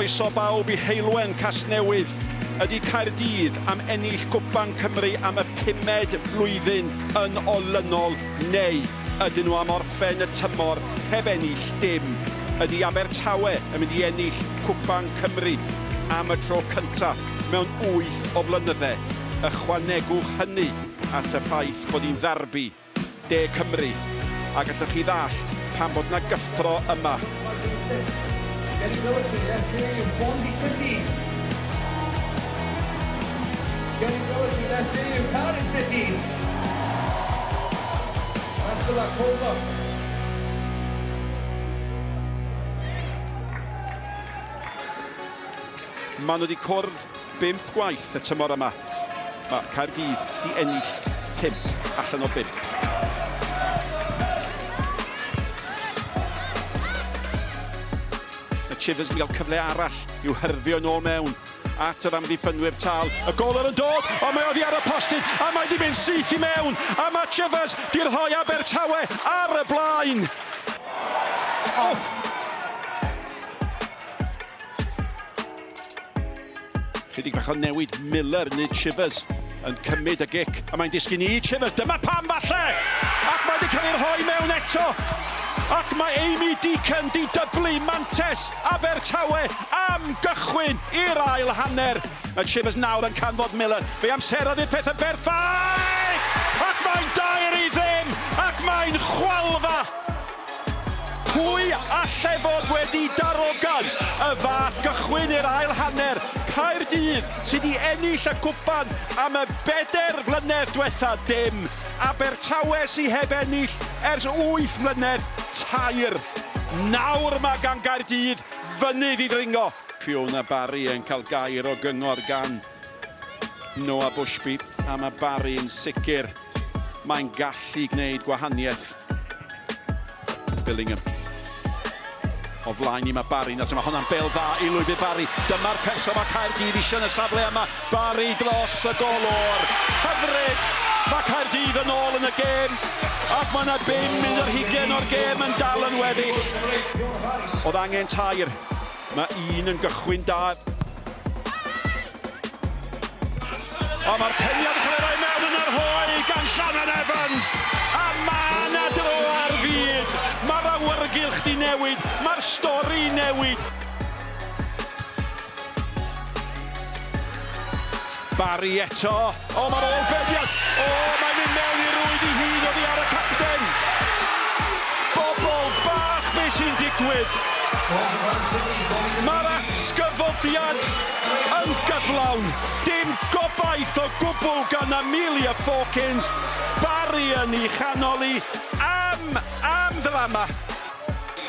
Croeso bawb i Heulwen Casnewydd. Ydy Caerdydd am ennill Cwpan Cymru am y pumed flwyddyn yn olynol neu ydyn nhw am orffen y tymor heb ennill dim? Ydy Abertawe yn mynd i ennill Cwpan Cymru am y tro cynta mewn wyth o flynydde? Ychwanegwch hynny at y ffaith bod hi'n ddarbi De Cymru, a gallwch chi ddallt pam bod 'na gyffro yma. Maen nhw wedi cwrdd bump gwaith y tymor yma. Mae Caerdydd 'di ennill 5 allan o 5. Mae Chivers yn cael cyfle arall i'w hyrddio yn ôl mewn at yr amddiffynwyr tal. Y golwr yn dod, ond mae oddi ar y postyn, a mae 'di mynd syth i mewn, a mae Chivers 'di rhoi Abertawe ar y blaen. Oh. Chydig bach o newid, Miller neu Chivers yn cymryd y gic, a mae'n disgyn i Chivers, dyma pam falle! Ac mae wedi cael ei rhoi mewn eto! Ac mae Amy Deacon di dyblu mantes Abertawe am gychwyn i'r ail hanner. Mae Chivers nawr yn canfod Miller, fe amserodd i'r peth yn berffaith! Ac mae'n 2-0, ac mae'n chwalfa! Pwy alle fod wedi darogan y fath gychwyn i'r ail hanner? Caerdydd sydd 'di ennill y cwpan am y bedair flynedd dwetha, dim. Abertawe sy heb ennill ers wyth mlynedd, tair. Nawr mae gan Gaerdydd fynydd i ddringo. Fiona Barry yn cael gair o gyngor gan Noah Bushby, a mae Barry yn sicr mae'n gallu gwneud gwahaniaeth. Billingham. O flaen i mae Barry, nawr mae hwnna'n bel dda i lwybr Barry. Dyma'r person mae Caerdydd eisiau yn y safle yma. Barry dros y golwr. Hyfryd! Mae Caerdydd yn ôl yn y gêm. Ac mae yna 5 munud ar hugain o'r gêm yn dal yn weddill. Oedd angen tair. Mae un yn gychwyn da. O, mae'r peniad yn cael ei roi mewn yn yr hoe gan Shannon Evans. A mae yna dro ar fyd. Mae'r awyrgylch di newid. Mae'r stori newid. Barry eto. O, mae'r ôl beniad. O, mae'n mynd mewn i rwyd i hun oddi ar y capten. Bobl bach, be sy'n digwydd? Mae'r atgyfodiad yn gyflawn. Dim gobaith o gwbl gan Amelia Fawkins. Barry yn ei chanol hi am, am ddrama.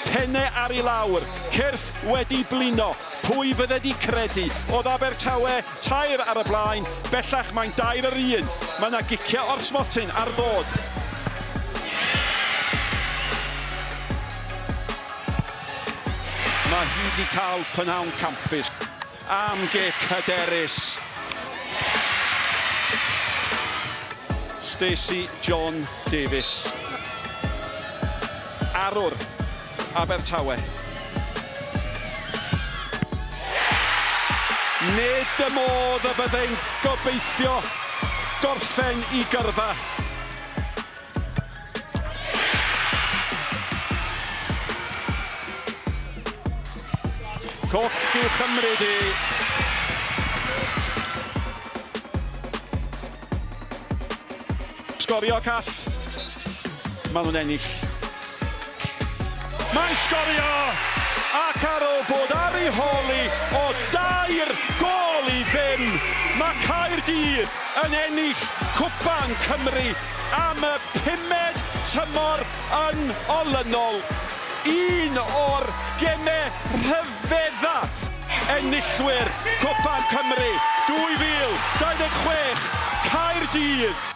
Penne ar i lawr, cyrff wedi blino. Pwy fydde 'di credu? Oedd Abertawe tair ar y blaen, bellach mae'n dair yr un. Mae 'na giciau o'r smotyn ar ddod. Mae hi 'di cael prynhawn campus. Am gic hyderus. Stacey John Davies. Arwr Abertawe. Nid y modd y byddai'n gobeithio gorffen i gyrfa. Coc i'w chymryd i. Sgorio Cath. Maen nhw'n ennill. Mae'n sgorio! Ac ar ôl bod ar ei hôl hi o dair gôl i ddim, mae Caerdydd yn ennill Cwpan Cymru am y pumed tymor yn olynol. Un o'r gemau rhyfedda enillwyr Cwpan Cymru 2026, Caerdydd.